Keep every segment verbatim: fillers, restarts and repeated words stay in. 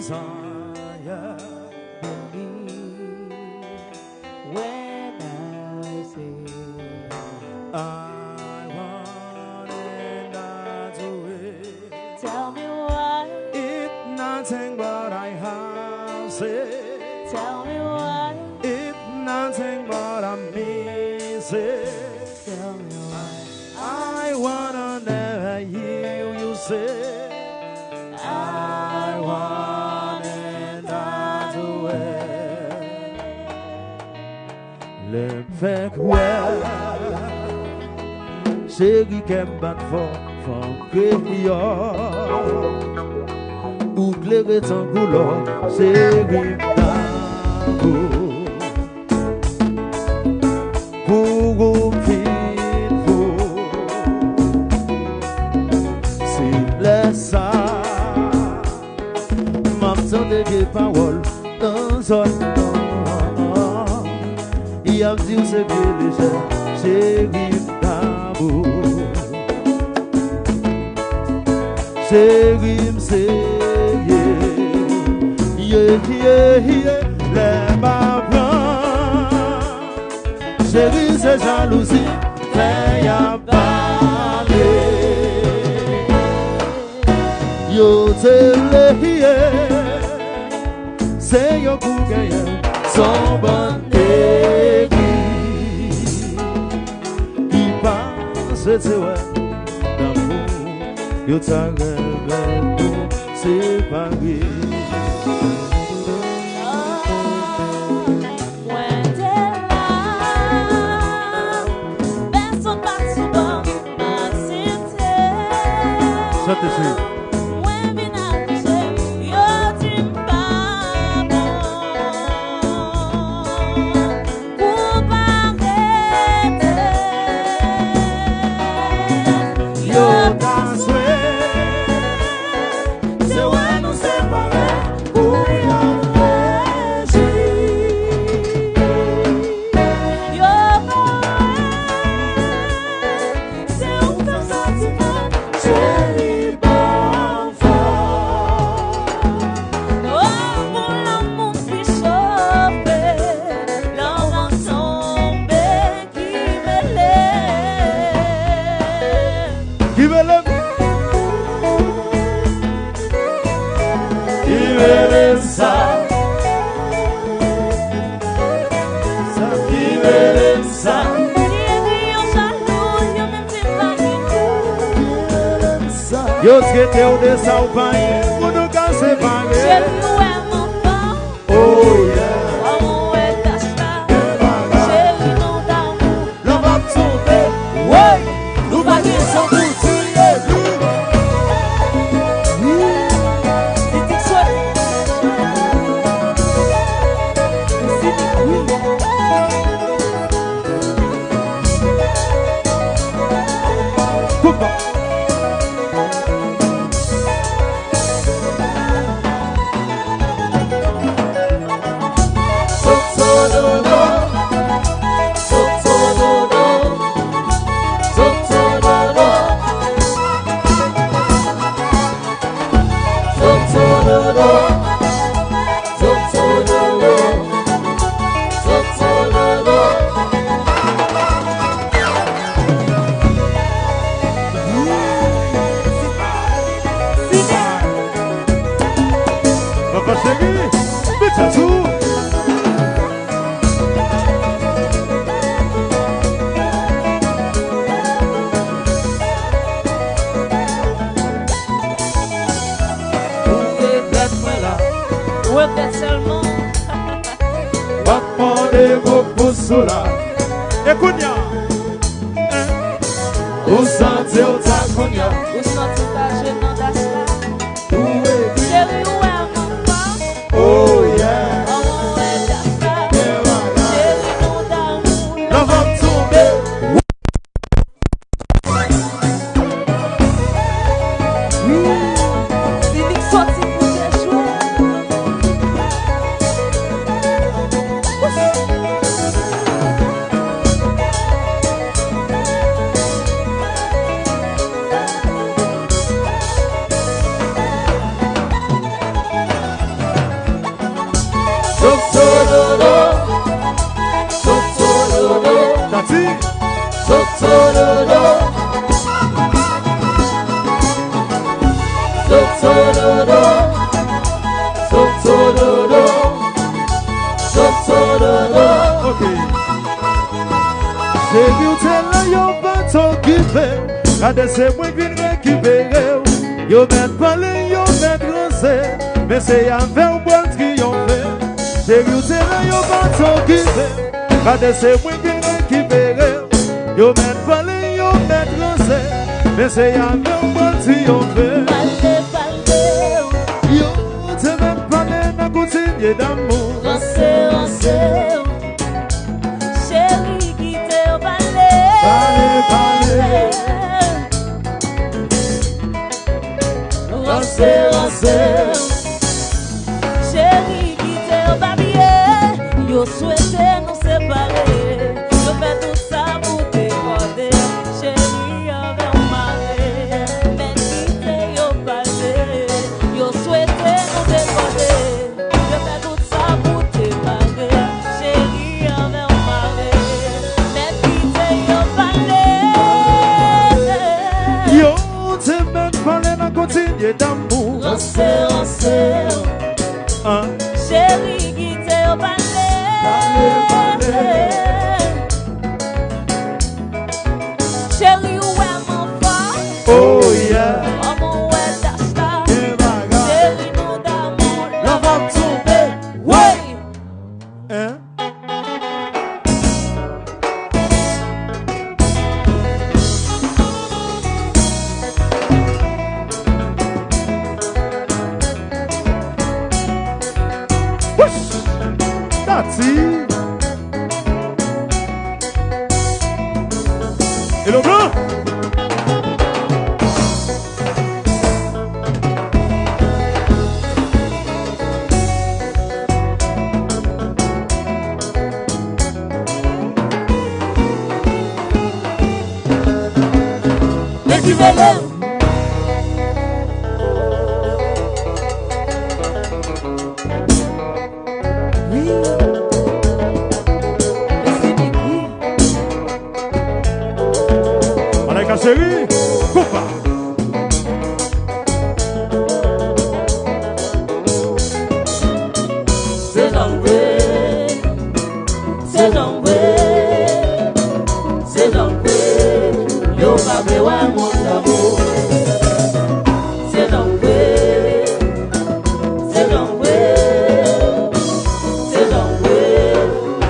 Desire me when I say I want in God's way. Tell me why. If nothing but I have said. Tell me why. If nothing but I miss it. Tell me why. I wanna never hear you say, I want it that way. Lè m fèk wè, cheri, kè m bat fò, fanm kreyòl. Ou klere tankou lò, cheri, m ta vo. Pou ou m fin fou. Se lè sa m ap tande vye pawòl nan zòn nan. Y ap di w se vye lejè, cheri, m damou. Cheri, m seye, ye, ye, ye, lè m aprann. Cheri, se jalouzi fè y ap pale. Yo te vle ye, se yo k ou genyen, s on bann egri ki pa swete wè damou yo ta renmen nou separe. Mwen te la, pèsonn pa t sou bò m, m asiste. Chante, cheri. Mwen vin akize, yo di m pa bon. Pou pa rete, yo ta swete wè nou separe pou y al reji. Yo pa wè se ou k fè m santi mal, cheri, pa fò. Oh, pou lanmou ki chofe, lè w ap tonbe, ki mele. Ki mele m. Ki mele m sa. Ki mele m sa. Yo trete w de sa w pa ye, pou nou ka separe. Cheri, ou wè m anfòm. Oh, yeah. Kòman w wè tach la? Cheri, nou damou. Lè m ap tonbe. Woy! Nou pa gen jan pou di ye. Pitit sòt. Pitit, wi. Koupa. Papa cheri, met sa sou. Pou regrèt mwen la. Regrèt sèlman. W ap mande gwo pous ou la. E kounye a? Ou santi w ta kounye a? Ou santi w ta jwe nan das la? Ou egri? Cheri, ou wè m anfòm? Oh, yeah. Kòman w wè das la? Cheri, nou damou. Lè m ap tonbe. Li vin sòti pou de jou. Sotododo, sotododo, sotododo. Ok. Cheri w te la, yo pa t okipe. Gade, se mwen k vin rekipere w. Yo mèt pale, yo mèt ranse, men se avè w m pral triyonfe. Cheri w te la, yo pa t okipe. Gade, se mwen k vin rekipere w. Yo mèt pale, yo mèt ranse, men se avè w m pral triyonfe. Pale, pale. Yo te mèt pale, n a kontinye damou. Ranse, ranse. Cheri, kite yo pale. Pale, pale. Ranse, ranse. Cheri, kite yo babye. Yo swete nou separe. Yo fè tout sa pou te kòde. Cheri, avè w mare. Men kite yo pale. Yo swete nou te kòde. Yo fè tout sa pou te mare. Cheri, avè w mare. Men kite yo pale. Yo te mèt pale, n a kontinye damou. Ranse, ranse. An. Cheri, kite yo pale. Pale, pale. Cheri, ou wè m anfòm. Oh, yeah. Kòman w wè dach la? Gen bagay. Cheri, nou damou. Love ap tonbe. Woy! Hein? Wouch! Tati! Hello, Blan! Nèg ki vole. Wi. Mesi Big, wi. Malaika cheri, konpa. Se jan w vle, se jan w vle, se jan w vle, yo pa vle wè moun damou. Se jan w vle, se jan w vle, se jan w vle,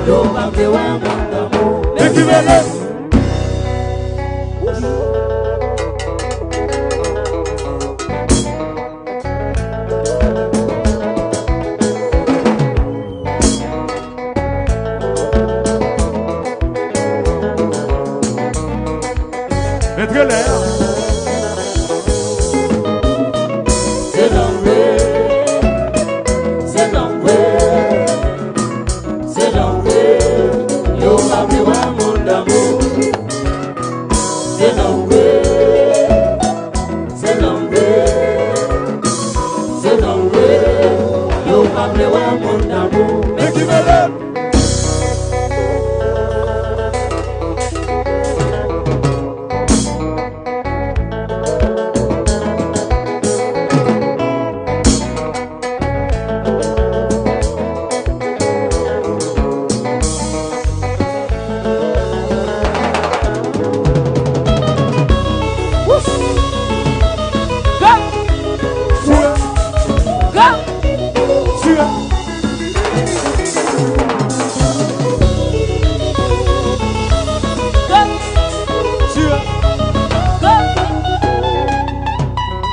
yo pa vle wè moun damou. Men ki vle. Mèt lè a. Se jan w vle, se jan w vle, se jan w vle, yo pa vle wè moun damou. Se jan w vle, se jan w vle, se jan w vle, yo pa vle wè moun damou. Men ki mele.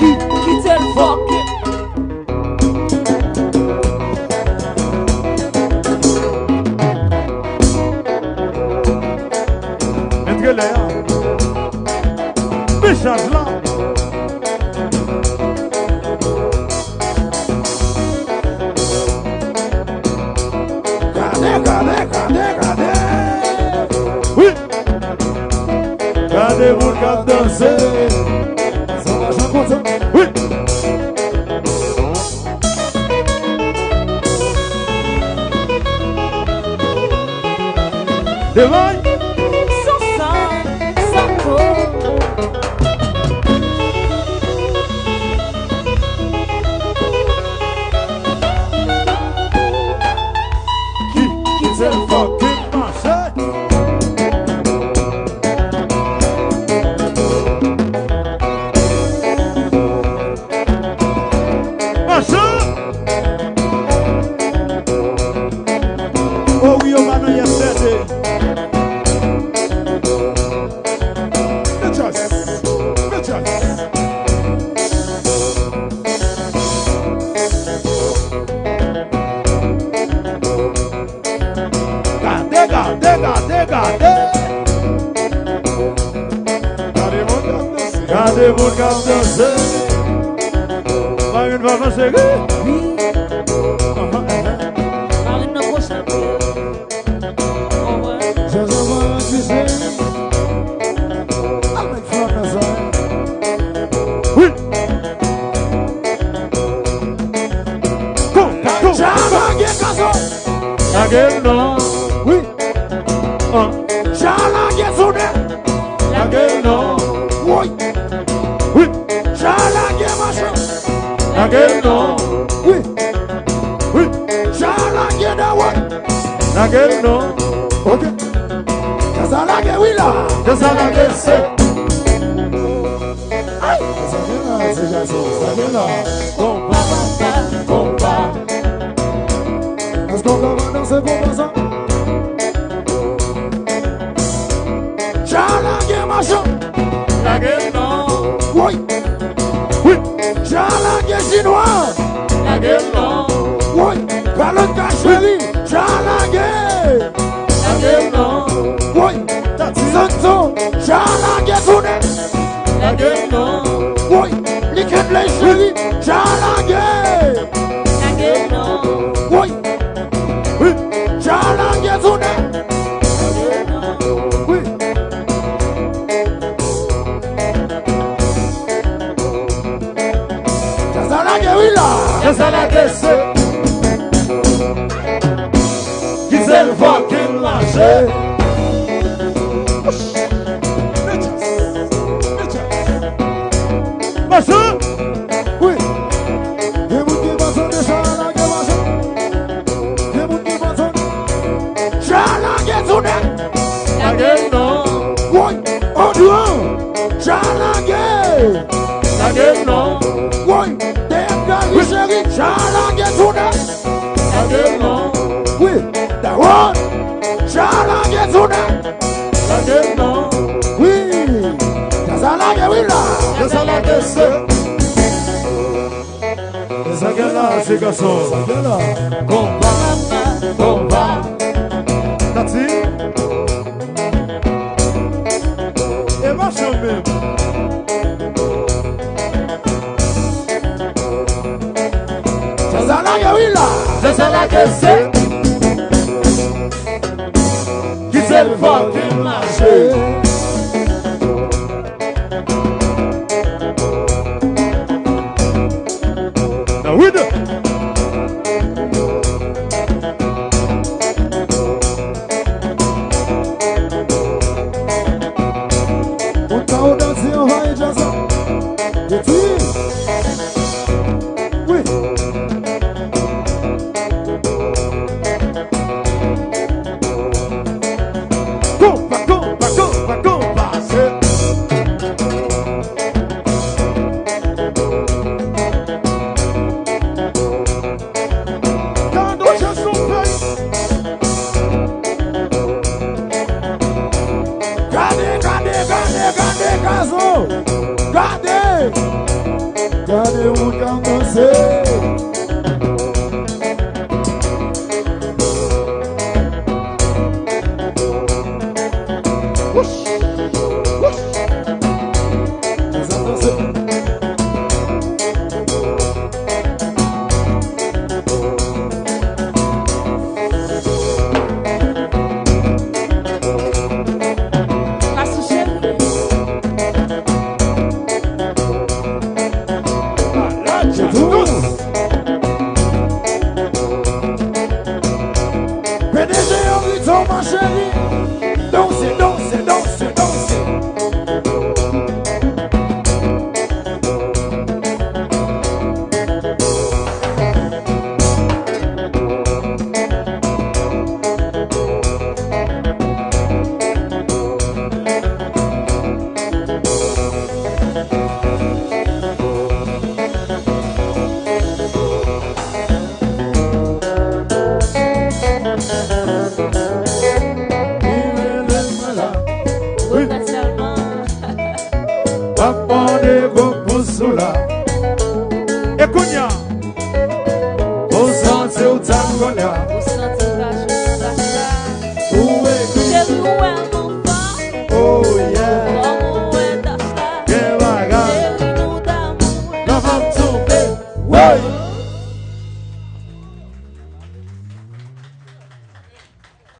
Ki, kite l fòk. Mèt lè a. Mechaj la. Gade, gade, gade, gade. Wi. Gade moun k ap danse. Sa va jan kontan. Wi. Devan. Sa, sa, sa, oh. Gade moun k ap danse. Marèn pa fè seri. Wi. Marèn nan gwo chante. Konprann? Jazz an pa rann ti seri. Al met flanm nan sa. Wi. Go, go, go. Lage gason. Lage l non. Wi. An. Jan lage tounen. Lage l non. Woy. Wi. Jan lage machan. Lage l non. Wi. Wi. Jan lage dawòn. Lage l non. Ok. Jan sa lage wi la. Jan sa lage se. Ay! Sa gen la, ti gason, sa gen la. Konpa, konpa. Èske w ka pa danse konpa sa? Jan lage machan. Lage l non. Woy. Wi. Jan lage chinwa. Lage l non. Woy. Kalòt ka cheri. Jan lage. Lage l non. Woy. Santo. Jan lage tounen. Lage l non. Woy. Li kenbe cheri. Jan lage. Lage l non. Woy. Wi. Jan lage tounen. Wi. Jan sa lage wi la. Jan sa lage se. Gisèle fucking lage. Mache. Wi. Gen moun ki panse deja lage mache. Gen moun ki panse. Jan lage tounen. Lage l non. Woy, Odran. Jan lage. Lage l non. Woy, T M Gary cheri. Jan lage tounen. Lage l non. Wi, Dawon. Jan lage tounen. Lage l non. Wi, jan sa lage wi la. Jan sa lage se. Sa gen la, ti gason. Sa gen la. Konpa, konpa. Tati. E machan menm. Jan sa lage wi la. Jan sa lage se. Gisèle fucking lage. Now we do. Moun sa yo danse anvayi djaz la. Detwi. Wi. Konpa, konpa, konpa, konpa, se. Gade, gade, gade, gade, gazo. Gade. Gade moun k ap danse. P D G yo, ritmo, ma chérie. Danse, danse, danse, danse. Wi. Papa de gwo pous ou la. E kounye a, ou santi ou ta kòlè.